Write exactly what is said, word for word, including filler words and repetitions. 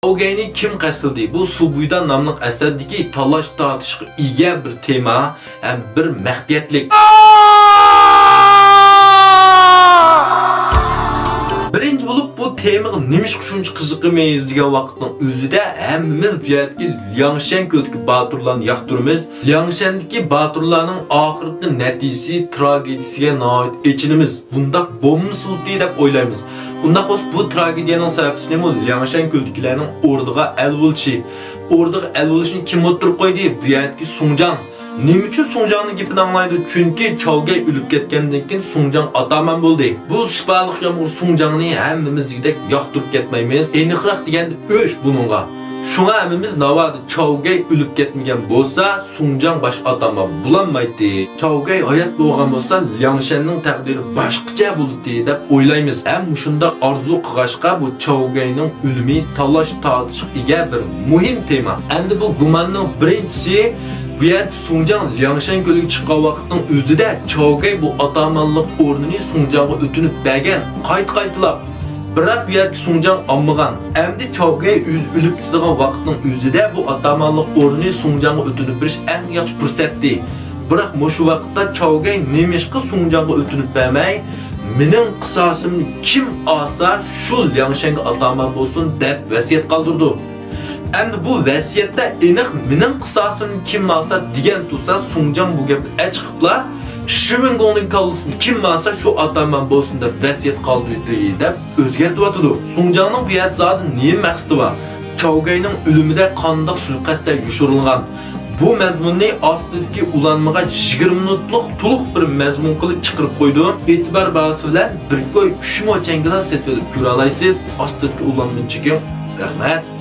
چاۋگەينى كىم قەستلىدى؟ بۇ سۇ بويىدا ناملىق ئەسەردىكى تالاش-تارتىشقا ئىگە بىر تېما ھەم بىر مەخپىيەتلىك. بىرىنچى بولۇپ، بۇ تېمىغا نېمىشقا شۇنچە قىزىقىمىز دېگەن ۋاقىتنىڭ ئۆزىدە ھەممىمىز بۇ يەردىكى لياڭشەن كۆلىدىكى باتۇرلارنى ياقتۇرىمىز. لياڭشەندىكى باتۇرلارنىڭ ئاخىرقى نەتىجىسى، تراگېدىيىسىگە ناھايىتى ئېچىنىمىز. بۇنداق بولمىسىمۇتى دەپ ئويلايمىز. ئۇنداق بولسا، بۇ تراگېدىيەنىڭ سەۋەبچىسىنىمۇ لياڭشەن كۆلىدىكىلەرنىڭ ئوردىغا ئەل بولۇشى. ئوردىغا ئەل بولۇشنى كىم ئوتتۇرىغا قويدى؟ بۇ يەردىكى سۇڭجاڭ. نېمە ئۈچۈن سۇڭجاڭنىڭ گېپىنى ئاڭلايدۇ؟ چۈنكى چاۋگەي ئۆلۈپ كەتكەندىن كېيىن سۇڭجاڭ ئاتامان بولدى. بۇ شىپالىق يامغۇر سۇڭجاڭنى ھەممىمىز دېگۈدەك ياقتۇرۇپ كەتمەيمىز. ئېنىقراق دېگەندە ئۆچ بۇنىڭغا. شۇڭا ھەممىمىز ناۋادا چاۋگەي ئۆلۈپ كەتمىگەن بولسا، سۇڭجاڭ باش ئاتامان بولالمايتتى. چاۋگەي ھايات بولغان بولسا، لياڭشەننىڭ تەقدىرى باشقىچە بولاتتى دەپ ئويلايمىز. ھەم مۇشۇنداق ئارزۇ قىلغاچقا، بۇ چاۋگەينىڭ ئۆلۈمى تالاش-تارتىشقا ئىگە بىر مۇھىم تېما. ئەمدى بۇ گۇماننىڭ بىرىنچىسى، بۇ يەردە سۇڭجاڭ لياڭشەن كۆلىگە چىققان ۋاقىتنىڭ ئۆزىدە چاۋگەي بۇ ئاتامانلىق ئورنىنى سۇڭجاڭغا ئۆتۈنۈپ بەرگەن، قايتا-قايتىلاپ. بىراق بۇ يەردە سۇڭجاڭ ئالمىغان. ئەمدى چاۋگەي ئۆزى ئۆلۈپ كېتىدىغان ۋاقىتنىڭ ئۆزىدە بۇ ئاتامانلىق ئورنىنى سۇڭجاڭغا ئۆتۈنۈپ بېرىش ئەڭ ياخشى پۇرسەتتى. بىراق مۇشۇ ۋاقىتتا چاۋگەي نېمىشقا سۇڭجاڭغا ئۆتۈنۈپ بەرمەي، «مېنىڭ قىساسىمنى كىم ئالسا، شۇ لياڭشەنگە ئاتامان بولسۇن» دەپ ۋەسىيەت قالدۇرىدۇ. ئەمدى بۇ ۋەسىيەتتە ئېنىق «مېنىڭ قىساسىمنى كىم ئالسا» دېگەن تۇرسا، سۇڭجاڭ بۇ گەپنى ئەچىقىپلا، «شىۋېنگوڭنىڭ كاللىسىنى كىم ئالسا، شۇ ئاتامان بولسۇن» دەپ ۋەسىيەت قالدۇردى دەپ ئۆزگەرتىۋاتىدۇ. سۇڭجاڭنىڭ بۇ يەردە زادى نېمە مەقسىتى بار؟ چاۋگەينىڭ ئۆلۈمىدە قانداق سۇيىقەستلەر يوشۇرۇنغان؟ بۇ مەزمۇننى ئاستىدىكى ئۇلانمىغا يىگىرمە مىنۇتلۇق تولۇق بىر مەزمۇن قىلىپ چىقىرىپ قويدۇم. ئېتىبار باھاسى بىلەن بىر كوي ئۈچ مو چەڭگىلا سېتىۋېلىپ كۆرەلايسىز. ئاستىدىكى ئۇلانمىنى چېكىڭ. رەھمەت.